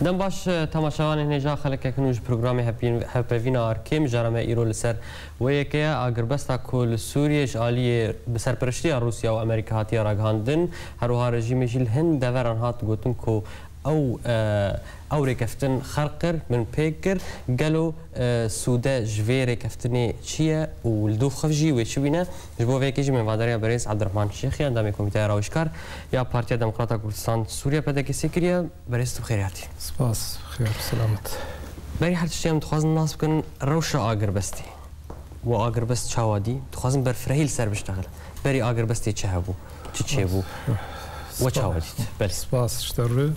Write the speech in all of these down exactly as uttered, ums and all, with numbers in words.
Dem baş, temaşevanên hêja xelekek nû ji programê Hevpîn-, Hevpeyvîna Arkê, mijara me îro li ser wê yekê ye. Agirbesta ku li Sûriyê ji aliyê bi serpereştiya Rûsya û Amerîka hatiye ragihandin, her wiha rejîmê jî li hin deveran hat gotin ku ew, e, ew rêkeftin xerq kir, binpê kir. Gelo, e, sûde ji vê rêkeftinê çi ye û li dû xev jî wê çi bîne? Ji bo vê yekê jî mêvadariya berêz Abdurrahman Şêxî, endamê Komîteya Rawêjkar ya Partiya Demokrata Kurdistan Sûriye, P D K'ê, kiriye. Berêz, tu bi xêrê hatî. Spas, xêr, selamet. Berî her tiştî em dixwazin nas bikin rewşa agirbestê. We agirbest çawa dî? Dixwazin berfirehî li ser biştexil. Berî agirbestê çi hebû? Çi çêbû? We çawa dît? Belê. Spas ji te re.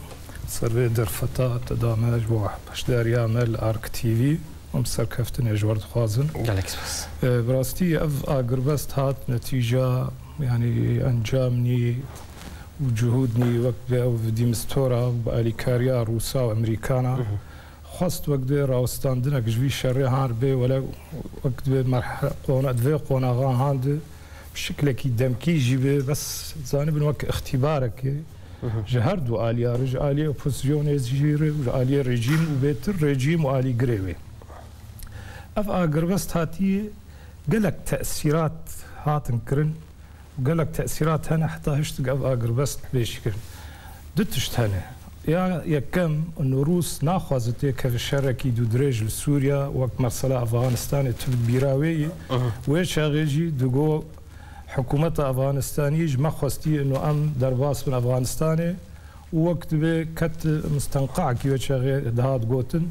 Ser vê derfeta te da me ji bo beşdariya me li Ark T V. Em serkeftinê ji we re dixwazin. Gelek spas. E, bi rastî ev agirbest hat netîca, yanî encam nî û cihûd nî wek bi ew dîmistora û bi alîkariya Rûsa û Amerîkana. Mhm. Xwest wek divê rawestandineke ji vî şerê han bê, wele wek divê merhe-, qona-, di vê qonaxa han de bi şiklekî demkî jî bê, bes zanibin wek îxtîbarekê. Mhm. Ji her du aliya re, ji aliyê opozisyonê jî re, ji aliyê rejîm û bêtir rejîm û alîgirê wê. Ev agirbest hatiye gelek tesîrat hatin kirin. Gelek tesîrat hene, heta hiştik ev agirbest bê şikir. Du tişt hene. Ya yekem, ino Rûs naxwaze têkeve şerekî dûdirêj li Sûriya, wek mesela Afganistanê tu bi bîra wê yî. Aha. Wê çaxê jî digo hikûmeta Afganistanî ji me xwestî ino em derbas bin Afganistanê. Û wek divê ket mistenqaekî wê çaxê dihat gotin,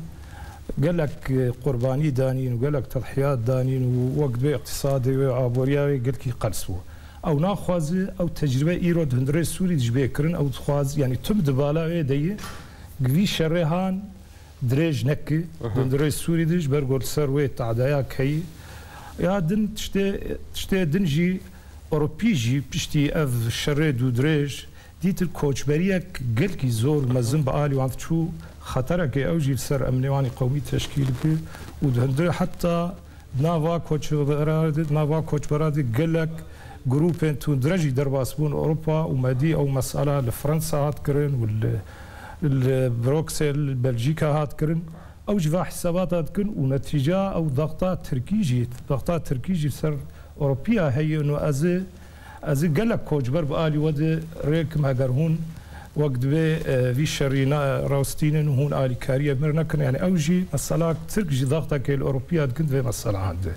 gelek, e, qurbanî danîn û gelek tedhiyat danîn û wek divê îqtîsadê wê, aboriya wê gelkî qels bû. Ew naxwaze ew tecrîbe îro di hundirê Sûrî de jî bê kirin, ew dixwaze, yanî tim di bala wê de ye, vî şerê han dirêj neke, aha, di hundirê Sûrî de ji ber ku li ser wê teadaya heye. Ya din tiştê, tiştê din jî Ewropî jî piştî ev şerê dûdirêj dîtir koçberiyek gelkî zor û mezin bi alî wan diçû, xeterekê ew jî li ser emnê wan î qewmî teşkîl dike û di hundir heta di nava koçbera de, di nava koçbera de gelek grûpên tundre jî derbas bûn Ewropa û me dî ew mesela li Fransa hat kirin û li, li Bruksel, li Belcîka hat kirin. Ew ji va hesabata dikin û netîca ew daxta Tirkî jî, daxta Tirkî jî ser Ewropiya heye û ez ê, ez ê gelek koçber bi alî we de rêkim heger hûn wek divê, e, vî şerî ne rawestînin û hûn alîkariye mir nekin. Yani ew jî mesela Tirk jî daxtekê li Ewropiya dikin divê mesela hende.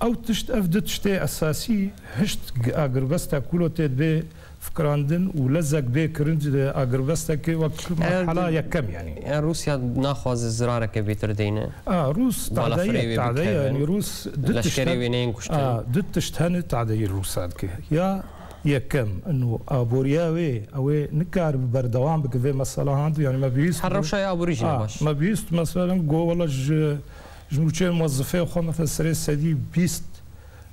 Ew tişt, ev du tiştê esasî hişt agirbesta ku lo tê dibê fikirandin û lezek bê kirin ji agirbestekê wek merhala yekem, yanî. Yani Rûsya naxwaze zirareke bêtir deyne. A, Rûs tadeye, tadeye, yani Rûs du tişt, leşkerê wê neyên kuştin. A, du tişt hene tadeyî Rûsa dike. Ya yekem, ino aboriya wê, ew ê nikaribe berdewam bike vê mesela handi, yani me bihîst. Her rewşa aborî jî ne baş. Me bihîst, mesela, go wela ji, ji nûçeyên muwezifê xwe, mesela, serê sedî bîst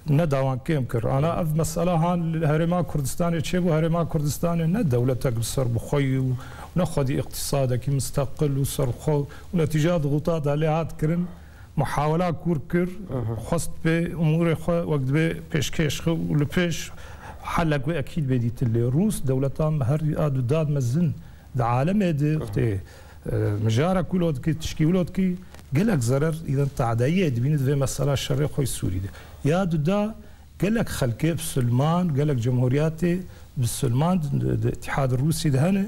ne dawan kêm kir. Ana ev mesela han li Herêma Kurdistanê çêbû, Herêma Kurdistanê ne dewletek bi ser bi xwe yî û ne xwedî îqtîsadekî misteqil û serxwe û netîca dixuta da lê hat kirin, muhawela kûr kir, aha, xwest pê umûrê xwe wek dibê pêşkêş xwe û li pêş helek wê ekîd bê dîtin. Lê Rûs dewletan her a du dad mezin di alemê de, aha, wextê, e, mijara ku lo dikî, tişkî wilo dikî, gelek zerer îden tadeyê dibîne di vê mesela şerê xwe yê Sûrî de. Ya duda gelek xelkê bisilman, gelek cumhuriyetê bisilman di, di, di Îtîhad Rûsî de hene.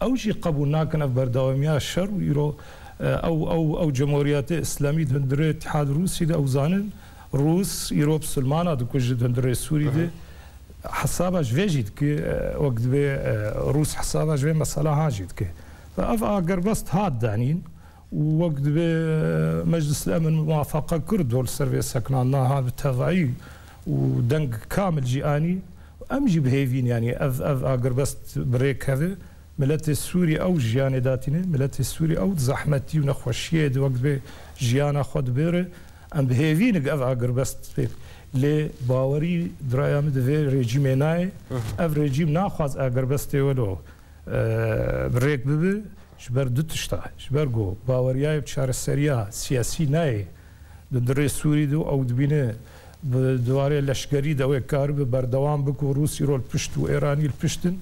Ew jî qebûl nakin ev berdewamiya şer û îro, e, ew, ew, ew cumhuriyetê îslamî di hundirê Îtîhad Rûsî de ew zanin Rûs îro bisilmana dikuje di hundirê Sûrî de. Hı hı. Hesaba ji vê jî dike, e, wek dibê, e, Rûs hesaba ji vê mesela han jî dike. Ve ev agirbest hat danîn. û wek divê, e, Meclis Emin muwafaqe kir do li ser vê sekinandina ha bi tevayî û deng kamil jî anî. Em jî bi hêvîn, yanî ev, ev agirbest bi rê keve. Miletê Sûrî ew jiyanê datîne, miletê Sûrî ew di zehmetî û nexweşiyê de wek divê jiyana xwe dibêre. Em bi hêvî nik ev agirbest pê. Lê bawerî di raya min di vê rejîmê nayê. Hı hı. Ev rejîm naxwaz agirbestê welo, e, bi rêk bibe. Ji ber du tişta, ji ber ku baweriyayê bi çareseriya siyasî nayê di hundirê Sûrî de û ew dibîne bi, di warê leşkerî de wê karibe berdewam bike û Rûsî ro li pişt û Êranî li pişt in.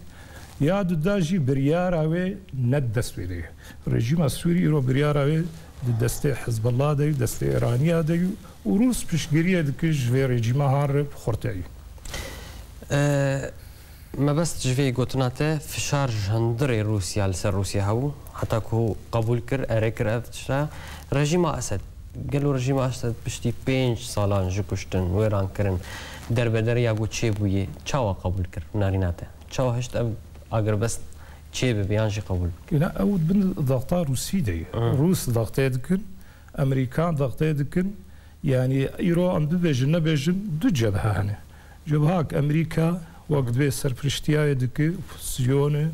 Ya duda jî biryara wê ne di dest wê de ye. Rejîma Sûrî îro biryara wê di destê Hizbullah de ye, destê Îraniya de ye û Rûs piştgiriyê dike ji vê rejîma han re bi xurteyî. E, mebest ji vê gotina te fişar ji hundirê Rûsya li ser Rûsya hebû, heta ku qebûl kir, erê kir ev tişta. Rejîma Esed, gelo rejîma Esed piştî pênc salan ji kuştin, wêran kirin, derbeder ya ku çêbûyê, çawa qebûl kir narîna te? Çawa hişt ev agirbest çê bibe yan jî qebûl bike? Îna ew di bin daxta Rûsî de ye. Hı. Rûs daxtê dikin, Emerîkan daxtê dikin. Yanî îro em bibêjin nebêjin du cebhe hene. Cebhak Emerîka wek divê serpiriştiyayê dike, opozîsyonê,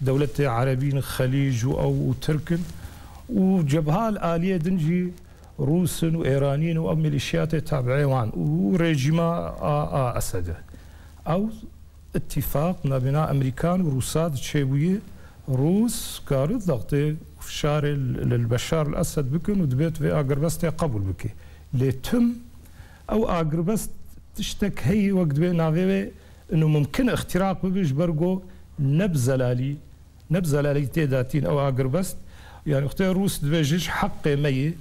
dewletê Erebîn, Xelîc û ew û Tirk in. Û cebha li aliyê din jî Rûs in û Êranî in û ew milîşiyatê tabiê wan û rejîma a, a Esed e. Ew îtîfaq nabêna Emerîkan û Rûsa diçêbûyî, Rûs kari daxtê fişarê li, li Beşar el Esed bikin û dibêt vê agirbestê qebûl bike. Lê tim ew agirbest tiştek heyî wek dibê navê wê inu mumkin îxtiraq bibe ji ber ku ne bi zelalî, ne bi zelalî tê datîn ew agirbest. Yanî wextê Rûs dibêje ji heqê me yê,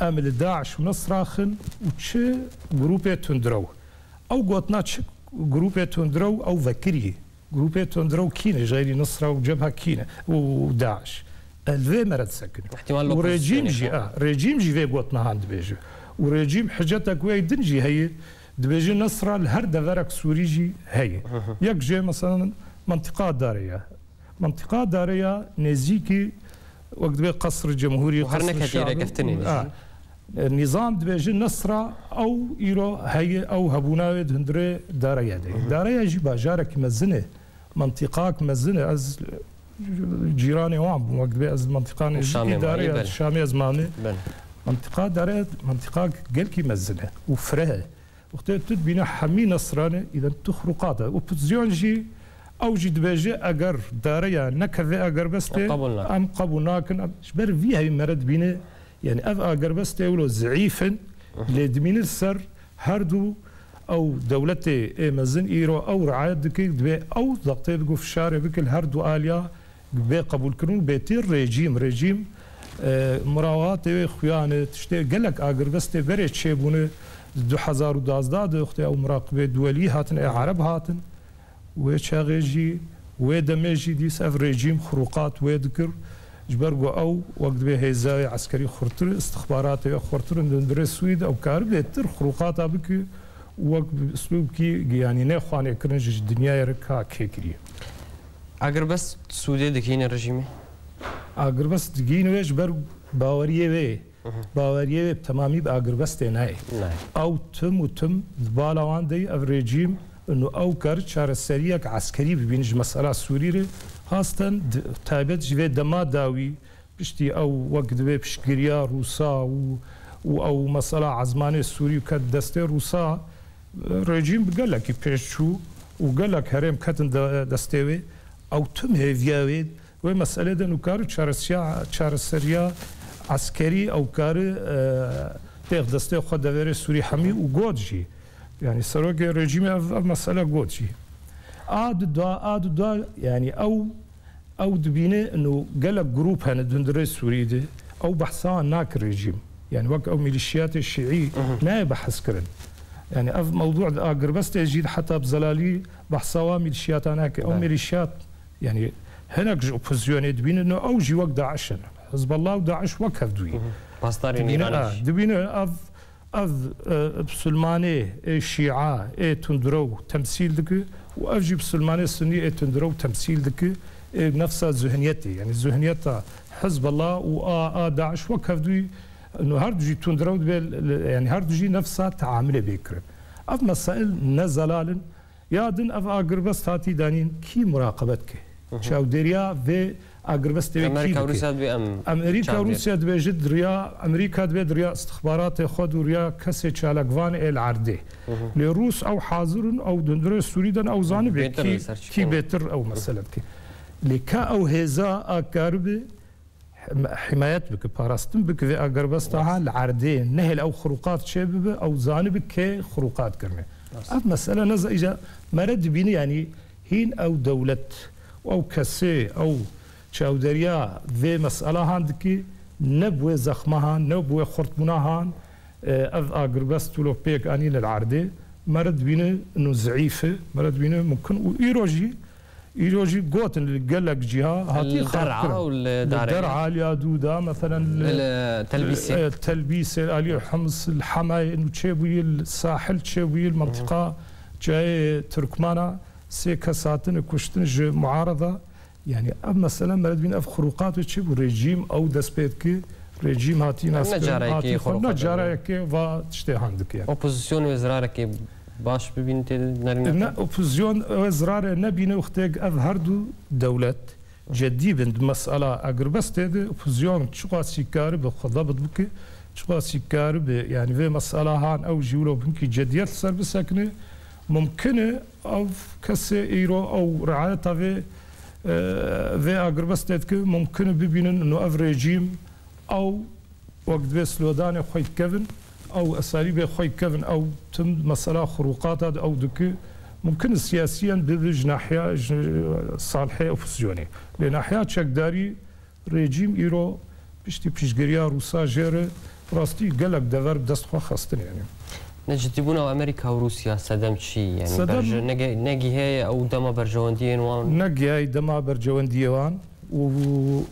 em li DAIŞ û Nesra xin û çi grûpê tundrew. Ew gotina çi grûpê tundrew ew vekirî. Grûpê tundrew kî ne? Ji xeyrî Nusra û Cebha kî ne? Û DAIŞ. Li vê me re disekine. Û rejîm jî, a, rejîm jî vê gotina han dibêje. Û rejîm hicetek wê din jî heye, dibêje Nusra li her deverek Sûrî jî heye. Yek jê, mesela, mentiqa Dareya. Mentiqa Dareya nêzîkî wek dibê Qesr Cemhurî, Qesr Şabi. E, nîzam dibêje Nesra ew îro heye, ew hebûna wê di hundirê Dareya de ye. Dareya jî bajarekî mezin e, mentiqak mezin e. Ez cîranê wan bûm, wek dibê ez mentiqa nêzîkî Dareya, Şamê ez mame. Mentiqa Dareya, mentiqak gelkî mezin e û fireh e. Wextê tu dibîne hemî Nesra ne, îden tu xurûqat e. Opozîsyon jî, ew jî dibêje, eger Dareya neke vê agerbestê, em qebûl nakin. Em qebûl nakin. Em, ji ber vî heyî me re dibîne, yanî ev agerbestê wilo zeîf in, lê dibîne li ser her du ew dewletê ê mezin îro ew riayet dike, dibê ew zextê digo fişarê bike li her du aliya, bê qebûlkirin û bêtir rejîm, rejîm, e, mirawatê wê xuya ne, tiştê gelek agirbestê berê çêbûne, di du hezar û duwazdeh de wextê ew miraqibê duwelî hatin, ê Ereb hatin, wê çaxê jî, wê demê jî dîs ev rejîm xurûqat wê dikir, ji ber ku ew wek dibê hêza wê eskerî xurtir, istixbaratê wê xurtir in, di hundirê Sûrî de ew kari bêtir xurûqata bike û wek bi uslûbkî, yanî nêxwanê kirin ji, ji dinyayê re ka kê kiriye. Agirbest sûdê digihîne rejîmê? Agirbest digihîne wê ji ber baweriyê wê. Baweriyê wê bi temamî bi agirbestê nayê. Ew tim û tim di bala wan de ye, ev rejîm û ew kar çareseriyek eskerî bibîne ji mesela Sûrî re. Hasten di, taybet ji vê dema dawî piştî ew wek divê piştgiriya Rûsa û, û ew mesela ezmanê Sûrî û ket destê Rûsa, rejîm bi gelekî pêş çû û gelek herêm ketin de, destê wê. Ew tim hêviya wê, wê meselê de nûkar û çaresiya, çareseriya eskerî ew kari, e, têx destê xwe deverê Sûrî hemî û got jî. Yanî serokê rejîmê ev, ev mesele got jî. A di da, a di da, yanî ew Ew dibîne ino gelek grûp hene di hundirê Sûrî de. Ew behsa wan nake rejîm. Yani wek ew milîşiyatê şîî nayê behs kirin. Yani ev mewdû di agirbestê jî de heta bi zelalî behsa wan milîşiyata nake. Ew milîşiyat yani hinek ji opozisyonê dibîne ino ew jî wek DAIŞ in. Hizbullah û DAIŞ wek hevdû yî. Pasdarên Dibîne, Îranê a, jî. Dibîne ev Ev, e, bisilmanê, ê şîa, ê tundrew temsîl dike û ev jî bisilmanê sunî ê tundrew temsîl dike, ê nefsa zihniyetê, yani zihniyeta Hizbullah û a, a DAIŞ wek hevdûyî, no her du jî tundrew dibe, yani her du jî nefsa teamilê bê kirin. Ev mesail ne zelal in, Ya din ev agirbest hatî danîn, kî muraqebet ke? Çavdêriya vê agirbestê wê kî dike? Amerîka û Rûsya dibê em Amerîka û çavdêr. Rûsya dibêje di riya, Amerîka dibê di riya istixbaratê xwe û riya kesê çalakvanê ê li erdê. Lê Rûs ew hazir in, ew di hundirê Sûrî de ne, ew zanibe kî, kî bêtir ew mesele dike. Lê ka ew hêza a karibe, him-, himayet bike, parastin bike vê agirbesta ha li erdê, nehêl ew xurûqat çêbibe, ew zanibe kê xurûqat kirine. Ev mesele ne ze-, îca mere dibîne, yanî hîn ew dewlet Ew kesê, ew çawderiya vê mesela han dikî, ne bi wê zexma han, ne bi wê xurtbûna han, e, ev agirbest wilo pêk anîne li erdê, mere dibîne ino zeîf e, mere dibîne mumkin û îro jî, îro jî gotin li gelek cîha hatî Li der'a xerabkirin. û li Li darê. der'a, li Adûda, meselen li, Li Telbîsê. e, Telbîsê, alî Hims, li Hemayê, ino çêbûyî, li Sahil çêbûyî, li mentiqa cayê Tirkmana sê kes hatine kuştin ji muarada. Yani ev mesele mere dibîn ev xuruqat wê çi bû? Rejîm ew dest pê dike, rejîm hatî Ne naskirin, carayekê hatî xwe, xuruqat ne dike. carayekê va tiştê han dike yani. Opozisyon wê zirarekê baş bibîn tê de nerîne? Ne opozisyon wê zirare nebîne wextêk ev her du dewlet cedî bin di mesela agirbestê de, opozisyon çiqasî karibe xwe dabit bike, çiqasî karibe yani vê mesela han ew jî wilo binkî cediyet li ser bisekine, mumkin e ev kesê îro ew riayeta vê, e, vê agirbestê dike, mumkin e bibînin ino ev rejîm ew wek divê slodanê xwe dikevin, ew esalîbê xwe dikevin, ew tim mesela xuruqata de ew dike, mumkin e siyasiyen bibe ji nahiya, ji salihê opozîsyonê. Lê nahiya çekdarî rejîm îro piştî piştgiriya Rûsa jê re rastî gelek dever bi dest xwe xistin yani. Necitîbûna Amerîka û Rûsya sedem çi? Yani Sedem berje-, nege-, negiheye ew dema berjewendiyên wan? Negihayî dema berjewendiyê wan û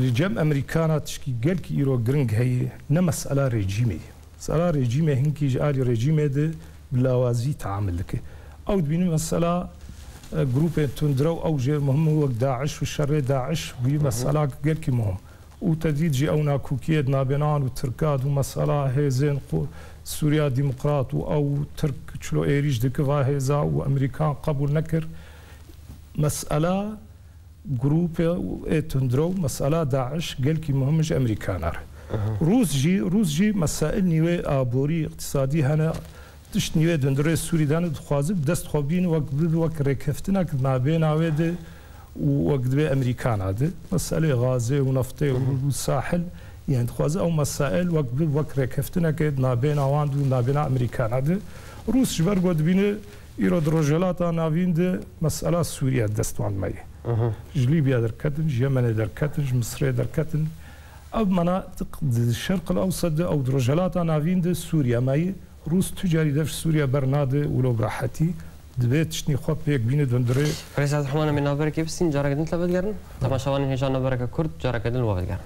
li cem Amerîkana tişkî gelkî îro giring heye, ne mesela rejîmê ye. Mesela rejîmê hinkî ji alî rejîmê de bi lawazî teamil dike. Ew dibînin mesela, e, grûpên tundrew ew jê muhim in wek DAIŞ û şerê DAIŞ wî Hı hı. mesela gelkî muhim. Û te dît jî ew nakokiyê di nabêna wan û Tirka de û mesela hêzên xwe Sûriya Demokrat û ew Tirk çilo êrîş dike va hêza û Amerîkan qebûl nekir. Mesela grûpê ê tundrew, mesela DAIŞ gelkî muhim ji Amerîkana re. Aha. Rûs jî, Rûs jî mesail nîwê aborî, îqtisadî hene, tişt nîwê dundirê Sûrî de hene, dixwaze bi dest xwe bîn wek, bibe wek rêkeftinek di nabêna wê de û wek divê Amerîkana de. Meselê gazê û neftê û Aha. sahil, yani dixwaze ew mesail wek bibe wek rêkeftinekê di nabêna wan de û nabêna Amerîkana de. Rûs ji ber ku dibîne îro di Rojhilata Navîn de mesela Sûriye dest wan me ye. Aha. Ji Lîbya derketin, ji Yemenê derketin, ji Misirê derketin. Ev menatiq di Şerq el Ewsed de, ew di Rojhilata Navîn de Sûriye me ye. Rûs tu carî dev ji Sûriye bernade wilo bi rehetî. Divê tiştî xwe pêk bîne dundirê. Birêz Abdurrahman, em ê navberekê bistîn, careke din li te vedigerin. Temaşevanên hêja navbereke kurt, careke din li we vedigerin.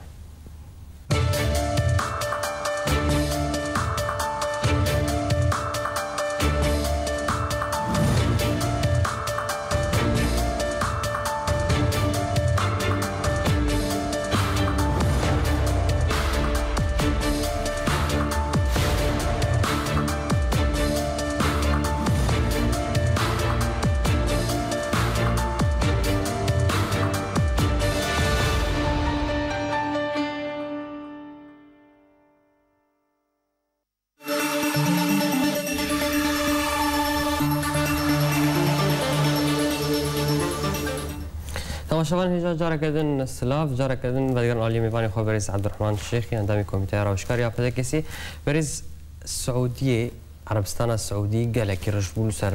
Temaşevan hêja careke din silav, careke din vedigerin aliyê mêvanê xwe berêz Abdurrahman Şêxî, endamê Komîteya Rawişkar ya P D K S'ê. Berêz Siûdiyê, Erebistana Siûdî gelekî rij bû li ser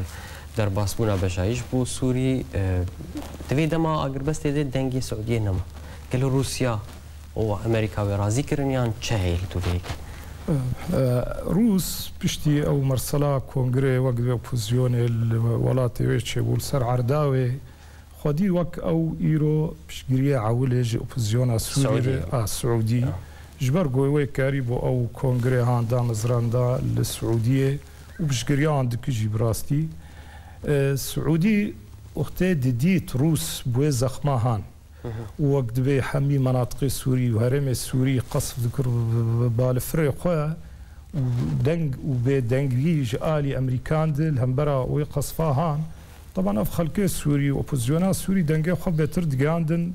derbasbûna beşa yî ji bo Sûrî. E, di vê dema agirbestê de dengê Siûdiyê nema. Gelo Rûsya û Amerîka wê razî kirin yan çi heye li dûvê yekê? E, Rûs piştî ew mersela kongrê wek divê opozisyonê li welatê wê çêbû li ser erda wê, xwedî wek ew îro piştgiriyê ewilê ji opozisyona Sûrî Siûdî re, ye. a, Siûdî, Ya. ji ber ku wê karî bo ew kongrê han damezranda li Siûdiyê û piştgiriya wan dike jî bi rastî. E, Siûdî wextê didît Rûs bi wê zexma han, Hı hı. û wek dibê hemî menatiqê Sûrî û herêmê Sûrî qesf dikir bi, bi, bi balifirê xwe û deng û bêdengî ji alî Emerîkan de li hembera wê qesfa han. Teban ev xelkê Sûrî û opozisyona Sûrî dengê xwe bêtir digihayandin,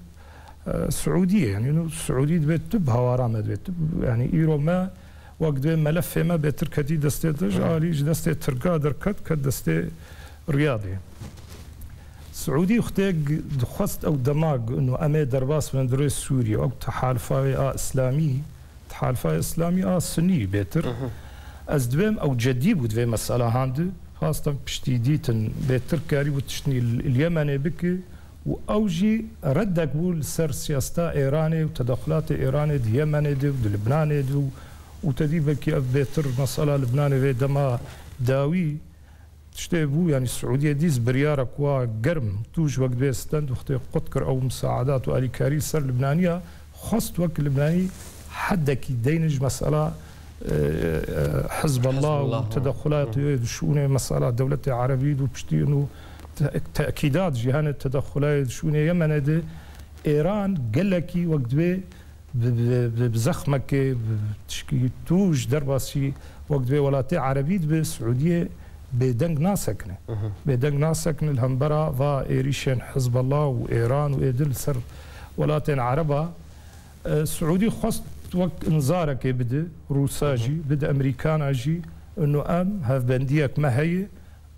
e, Siûdiyê. Yanî, û Siûdî dibê tu bi hawara me dibê tu, yanî, îro me wek dibê melefê me bêtir ketî destê te, ji Hı. alî ji destê Tirka derket, ket destê Riyadê. Siûdî wextê dixwest ew dema got, ino em ê derbas bin di rê Sûriyê, ew tehalifa wê a îslamî, tehalifa îslamî a sunî bêtir. Hı hı. Ez dibêm ew cedî bû di vê mesela han de, xastan piştî dîtin bêtir karîbû tiştî li, li Yemenê bike û ew jî reddek bû li ser siyaseta Êranê û tedexulatê Êranê di Yemenê de û di Libnanê de û, û te dî belkî ev bêtir mesela Libnanê vê dema dawî tiştê bû, yanî Siûdiyê dîs biryarek wa germ tûj wek divê stend wextê qut kir ew misaedat û alîkarî li ser Libnaniya xwest wek Libnanî hedekî deynin ji mesela, e, e, Hizbullah û Hizbullah, hı. tedexulat, Hı. e, şûnê mesela dewletê Erebî û piştî û te-, tekîdat jî hene tedexulayê şûnê Yemenê de Êran gelekî wek divê bi, bi, bi, bi zexmekê, bi tişkî tûj derbasî wek divê welatê Erebî dibe, Siûdiyê bêdeng nasekine. Hı hı. Bêdeng nasekine li hembera va êrîşên Hizbullah û Êran û êdî li ser welatên Ereba. E, Siûdî xwest wek inzarekê bide, Rûsa Hı hı. jî, bide Emerîkana jî, ino em hevbendiyek me heye,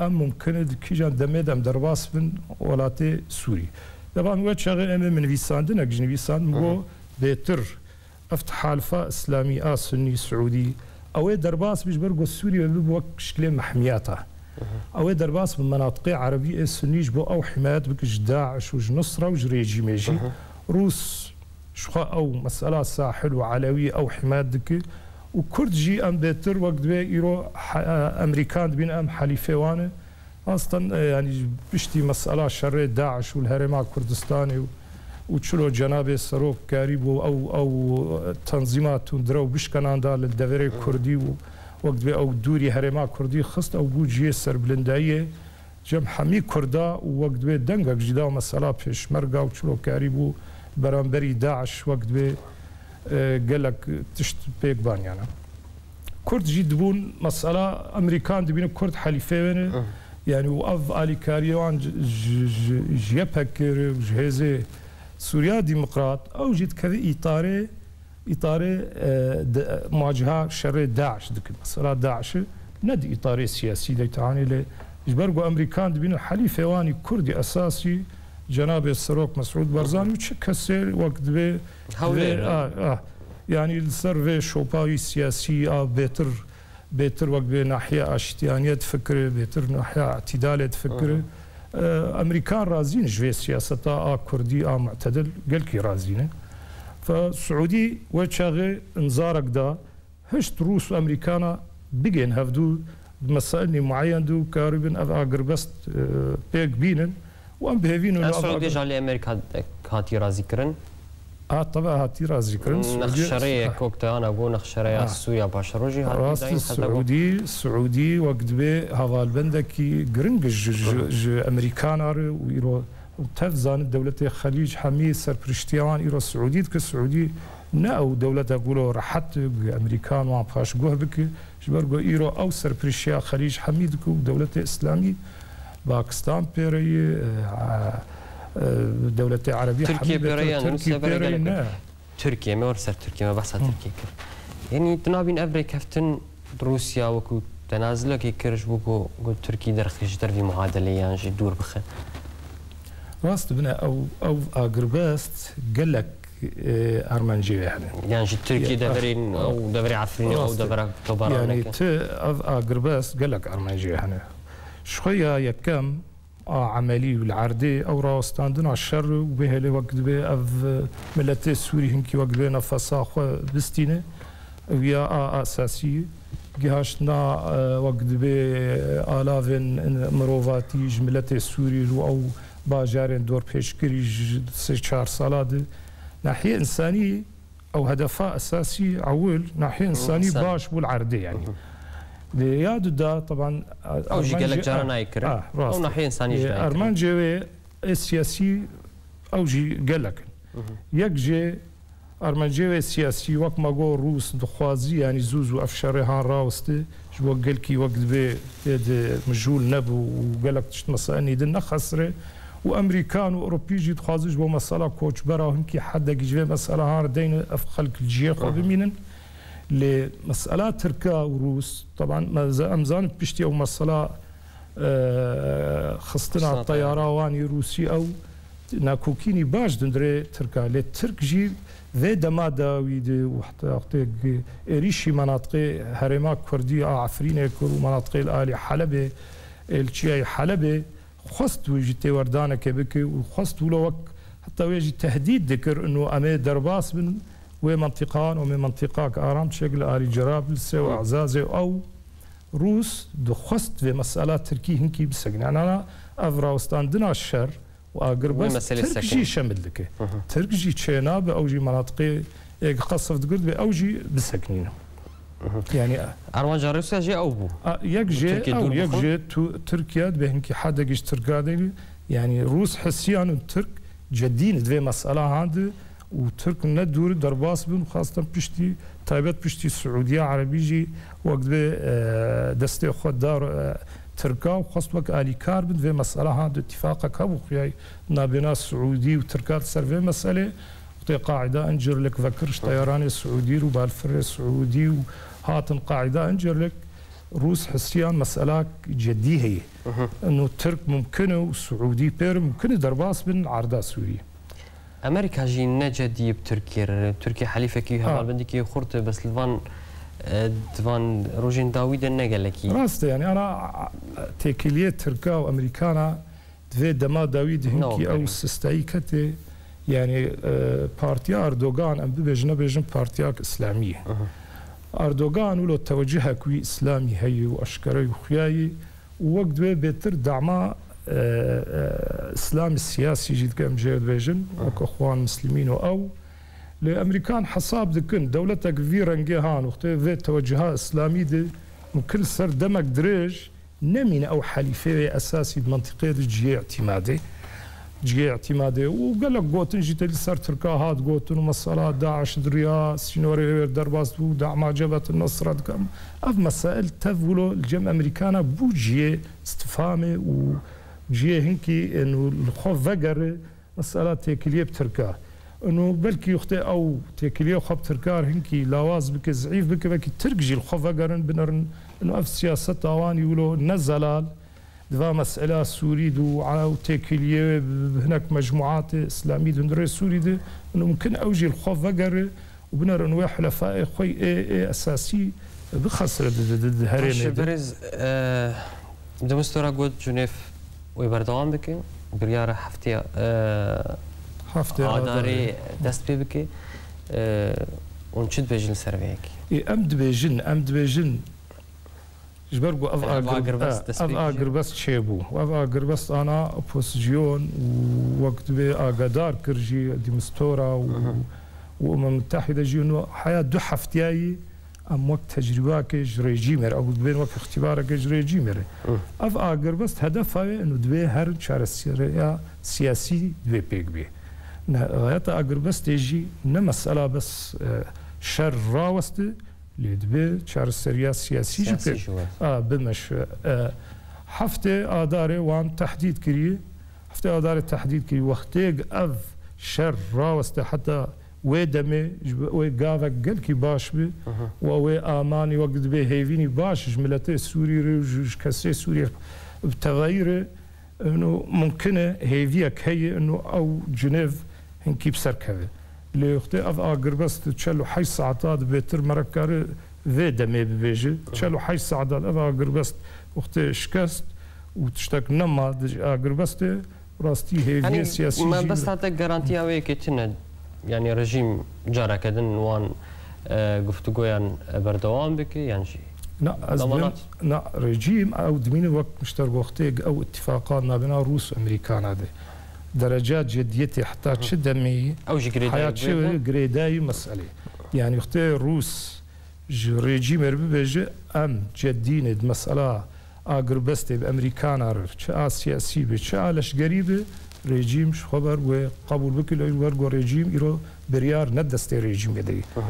em mumkin e di kîjan demê de em derbas bin welatê Sûrî. Devan wê çaxê em ê min nivîsandinek ji nivîsand min Hı hı. got bêtir ev tihalifa îslamî a Sunnî Siûdî ew ê derbas bi ji ber ku Sûriye bibe wek şikilê mehmiyata. Hı hı. Ew ê derbas bi menatiqê Erebî ê Sunnî ji bo ew himayet bike ji DAIŞ û ji Nusra û ji rejîmê jî. Hı hı. Rûs ji xwe ew mesela Sahil û Elewî ew himayet dike û Kurd jî em bêtir wek divê îro he-, Emerîkan dibînin em helîfê wan e. Aslen, e, yanî piştî mesela şerê DAIŞ û li Herêma Kurdistanê û, û çilo cenabê Serok karî bû ew, ew tenzîma tundrew bişkenanda li deverê Hı. Kurdî û wek divê ew dûrî Herêma Kurdî xist ew bû cihê serbilindayiyê cem hemî Kurda û wek divê dengek jî da mesela pêşmerga û çilo karî bû beramberî DAIŞ wek divê, e, gelek tişt pêk baniyane. Kurd jî dibûn mesela Emerîkan dibîne Kurd helîfê wê ne. Hı. Yani û ev alîkariye wan ji, ji, ji, ji YPG re û ji Hêzê Sûriya Demokrat ew jî dikeve îtarê, îtarê, e, de, muwaciha şerê DAIŞ dikin. Mesela DAIŞ'ı ne di îtarê siyasî de tanê lê ji ber ku Emerîkan dibîne helîfê wanî Kurdî esasî cenabê Serok Mesûd Barzanî û çi kesê wek divê Hewlêr, Vê, ha. a, a. Yani li ser vê şopayî siyasî a bêtir, bêtir wek bê nahiye aştiyaniyê difikire, bêtir nahiye îtidalê difikire. Hı hı. E, Emerîkan razî ne ji vê siyaseta a Kurdî a mu'tedil, gelkî razî ne. Fe Siûdî wê çaxê inzarek da, hişt Rûs û Emerîkana bigên hevdû di mesailî mueyen de û karibin ev agirbest, e, pêk bînin û em bi hêvî ne Ev ev Siûdî agir- ji alî Amerîka hatiye razîkirin? A, tebe hatiye razîkirin. Siûdî- Nexşerê kokteyana go nexşereya Ha. Sûriya Paşerojî hatiye Rast e, dayîn heta go- Siûdî, Siûdî wek dibê hevalbendekî giring ji, ji, ji Emerîkana re û îro tev zanin dewletê Xelîc hemî serpiriştiya wan îro Siûdî dike. Siûdî ne ew dewletek wilo rehet bi Emerîkan wan paşguh bike. Ji ber ku îro ew serpirişiya Xelîc hemî dike û dewletê Îslamî Pakistan pê re ye, e, e, dewletê Erebî Tirkiye hemî pê re bêtir ye, Tirkiye Rûsya pê re ye, ne. Tirkiye, me were ser Tirkiye, me behsa Hı. Tirkiye kir. Yanî tu nabîn ev rêkeftin Rûsya wekû tenazilekê kir ji bo ku, ku Tirkî derxî ji dervî muadeleyê yan jî dûr bixe? Rast bine ew, ew agirbest gelek, e, armancê wê hene. Yan ji Tirkî Ya, deverên, ah, ew deverê Efrînê, ew rast e. devera tobara Yani neke. Tu ev agirbest gelek armancê wê hene. Ji xwe ya yekem a emelî û li erdê ew rawestandina şer û bê hêlê wek dibê ev, e, miletê Sûrî hinkî wek dibê nefesa xwe bistîne. Ew ya a esasî gihaştina, e, wek dibê alavên mirovatî ji miletê Sûrî û ew bajarên dorpêçkirî ji sê çar sala de. Nahiyê însanî ew hedefa esasî ewil, nahiyê Hı, însanî însan. baş bû li erdê yanî. Hı hı. Lê ya du da, teban, Ew jî armancê-, gelek caran ah, nayê kirin. ah, rast. Ew nahiyê însanî jî Lê nayê kirin. armancê wê ê siyasî ew jî gelek in. Hı hı. Yek jê Armancê wê siyasî wek me got Rûs dixwazî, yanî zû zû ev şerê han rawiste, ji bo gelkî wek dibê tê de mijûl nebû û gelek tişt mesailî din nexesire û Emerîkan û Ewropî jî dixwazin ji bo mesela koçbera hinkî hedekî ji vê mesela han re deyne ev xelk li cihê xwe Aha. bimînin. Lê mesela Tirka û Rûs, teban me ze-, em zanin piştî ew mesela, e, xistina Xistina teyara teyara. wan yê Rûsî ew nakokînî baş dindirê Tirka. Lê Tirk jî vê dema dawî de û heta wextê êrîşî menatiqê herêma Kurdî a Efrînê kir û menatiqê li alî Helebê, ê li çiyayê Helebê, xwest wî jî têwerdanekê bike û xwest wilo wek heta wê jî tehdîd dikir û em ê derbas bin wê mentiqan û em ê mentiqak aram çêk li alî Cerablsê û Ezazê û ew Rûs dixwest vê mesela Tirkî hinkî bisekine. Ana ev rawestandina şer û agirbest Tirk jî şemil dike. Tirk jî çênabe ew jî menatiqê êk qesf digirt vê ew jî biseknîne. Yani Armanca Rûsya jî ew bû. A, yek jê ew, yek jê tu Tirkiye dibê hinkî hedekî ji Tirka de, yani Rûs hisiyan û Tirk cedî ne di vê mesela handi û Tirk ne dûr derbas bin, xastan piştî, taybet piştî Siûdiya Erebî jî wek dibê, e, destê xwe dar, e, Tirka û xwest wek alîkar bin di vê mesela handi îtîfaqek hebû xuyayî nabêna Siûdî û Tirka li ser vê meselê. Wextê Qaîda Încerlik vekir ji teyaranê Siûdî û balfirê Siûdî û hatin Qaîda Încerlik, Rûs hisiyan meselak cedî heye. Ino Tirk mumkin e û Siûdî pêr mumkin e derbas bin arda Sûriyê. Amerîka jî ne cedî bi Tirkiyê re. Tirkiye helîfekî hevalbendîkî xurt e, bes li van, e, di van rojên dawî de ne gelekî. Rast e, yani ana têkiliyê Tirka û Amerîkana Di vê dema dawî di hinkî ew sistayî ketê, yani, e, partiya Erdogan, em bibêjin, nebêjin partiyak îslamî ye. Erdogan wilo tewecihek wî îslamî heye û eşkere û xuya ye û wek divê bêtir dama, e, e, îslamî siyasî jî dike, em jê dibêjin, weke Xwan Muslimîn û ew. Lê Amerîkan hesab dikin, dewletek vî rengê han, wextê vê teweciha îslamî de mumkin li ser demek dirêj, nemîne ew helîfê wê esasî di mentiqê de cihê îtîmadê. Cihê îtîmadê û gelek gotin jî tê li ser Tirka hat gotin û mesela DAIŞ di riya sînorê wê derbas bû, dema Cebhet Nusra dikim. Ev mesail tev wilo li cem Amerîkana bû cihê îstifhamê û cihê hinkî ên û li xwe vegere. Mesela têkiliyê bi Tirka. Ino belkî wextê ew têkiliyê xwe bi Tirka re hinkî lawaz bike, zîf bike, belkî Tirk jî li xwe vegerin, binerin. Ino ev siyaseta wan î wilo ne zelal, di va mesela Sûrî de û ew têkiliyê wê bi, bi hinek mecmuatê îslamî di hundirê Sûrî de, ino mumkin ew jî li xwe vegere û binerin wê hulefayê xwe ê, ê esasî bixesire di, di, di, di herêmê de. Berêz, e, Demistora got Cunêf wê berdewam bike. Biryara hefteya, e, Hefteya Adarê Adarê. dest pê bike. E, hûn çi dibêjin li ser vê yekê? Ê, em dibêjin, em dibêjin, ji ber ku ev Yani ev agir-, agirbest e, dest ev pê kiriye. agirbest çêbû. Ev agirbest ana opozisyon û wek dibê agadar kir jî Demistora û, û Umem Mutehîde jî û heya du hefteyayî Em wek tecrîbakê ji rejîmê re, ew dibên wek îxtîbarekê ji rejîmê re. Ev agirbest hedefa wê, û divê her çaresereya siyasî divê pêk bê. Ne, xayeta agirbestê jî ne mesela bes, e, şer raweste, lê divê çareseriya siyasî jî Siyasî pêk jî west. a, bimeşe. E, heftê Adarê wan tehdîd kiriye. Heftê Adarê tehdîd kiriye. Wextêk ev şer raweste heta wê demê ji bo wê gavek gelkî baş bi, Aha. û wê amanî wek dibê hêvînî baş ji miletê Sûrî re û ji, ji kesê Sûrî bi tevayî re, ino mumkin e hêviyek heye, ino ew Cinêv hinkî bi ser keve. Lê wextê ev agirbest çel û heşt saeta di bêtir mere kare vê demê bibêje. Çel û heşt saeta ev agirbest wextê şikest û tiştek nema di agirbestê, Rastî hêviyê Yanî, siyasî jî mebesta te garantiya wê yekê tune? Yanî rejîm careke din wan, e, guftûgoyan, e, berdewam bike yan jî Na, ez damanat? bim-, na, rejîm ew dimîne wek miştergoxtê ew îtîfaqa nabêna Rûs û Amerîkana de. Dereca cediyetê heta Hı. çi demê Ew jî girêdayî haya çi bûye de? girêdayî meselê. Yanî wextê Rûs ji rejîmê re bibêje, em cedî ne di mesela agirbestê bi Amerîkana re, çi a siyasî be, çi a leşgerî be, rejîm ji xwe ber wê qebûl bike, li ber ku rejîm îro biryar ne destê rejîmê de ye. Aha.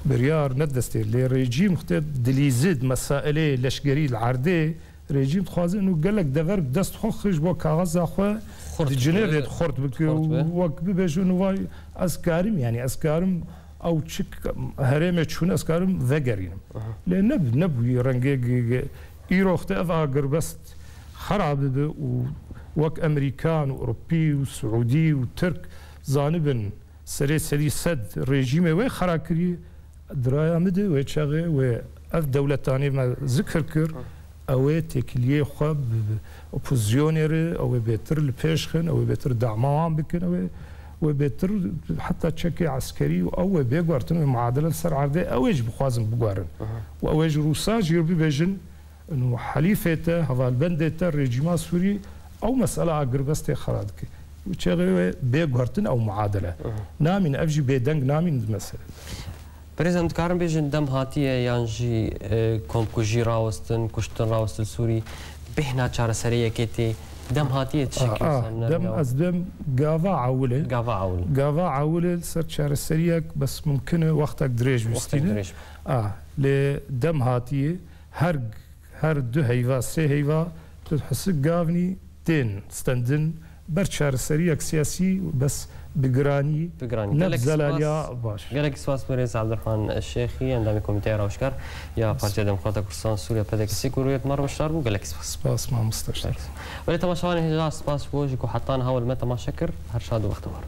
Biryar ne destê. Lê rejîm xwe dilîzî di mesailê leşgerî li erdê, rejîm dixwaze û gelek dever bi dest xwe xwe ji bo kaxeza xwe Xurt di Cinevê bike, de xurt bike xurt û be. wek bibêje û vay ez karim, yanî ez karim ew çi herêmê çûne ez karim vegerînim. Aha. Lê neb-, nebûyî rengê ge-, ge-, îro wextê ev agirbest xera bibe û wek Amerîkan û Ewropî û Siûdî û Tirk zanibin serê sedî sed rejîmê wê xera kiriye, di raya min de wê çaxê wê ev dewletanê me zikir kir, Aha. Ew ê têkiliyê xwe bi, bi opozisyonê re, ew ê bêtir li pêş xin, ew ê bêtir dama wan bikin, ew ê, ew ê bêtir heta çekê eskerî û ew ê bê guhertin wê muadele li ser erdê, ew ê jî bixwazin biguherin. Aha. Û ew ê ji Rûsa jî bibêjin, û helîfê te, hevalbendê te, rejîma Sûrî ew mesela agirbestê xera dike. Û çaxê wê bê guhertin ew muadele. Aha. Namîn, ev jî bêdeng namîn di meselê. Birêz, em dikarin bêjin dem hatiye yan jî, e, komkujî rawestin, kuştin rawestin Sûrî, bêhna çareseriyekê tê, dem hatiye çi şekil A, a, ser dem, nerya? Ez dem gava ewil e. Gava ewil. Gava ewil e li ser çareseriyek, bes mumkin e wextek dirêj Wextek wistîne. dirêj. A, lê dem hatiye her, her du heyva, sê heyva tu hisik gavnî tên stendin ber çareseriyek siyasî, bes bi giranî, Bi giranî. ne bi Gelek zelaliya spas. baş. Gelek spas birêz Abdurrahman Şêxî, endamê Komîteya Rawişkar ya Partiya Demokrata Kurdistan Sûriye, P D K, ku rûyê me re beşdar bû. Gelek spas. Spas mamoste. Belê temaşevanê hêja, spas ji bo ji ku heta niha li me temaşe kir. Her şad û bextewar.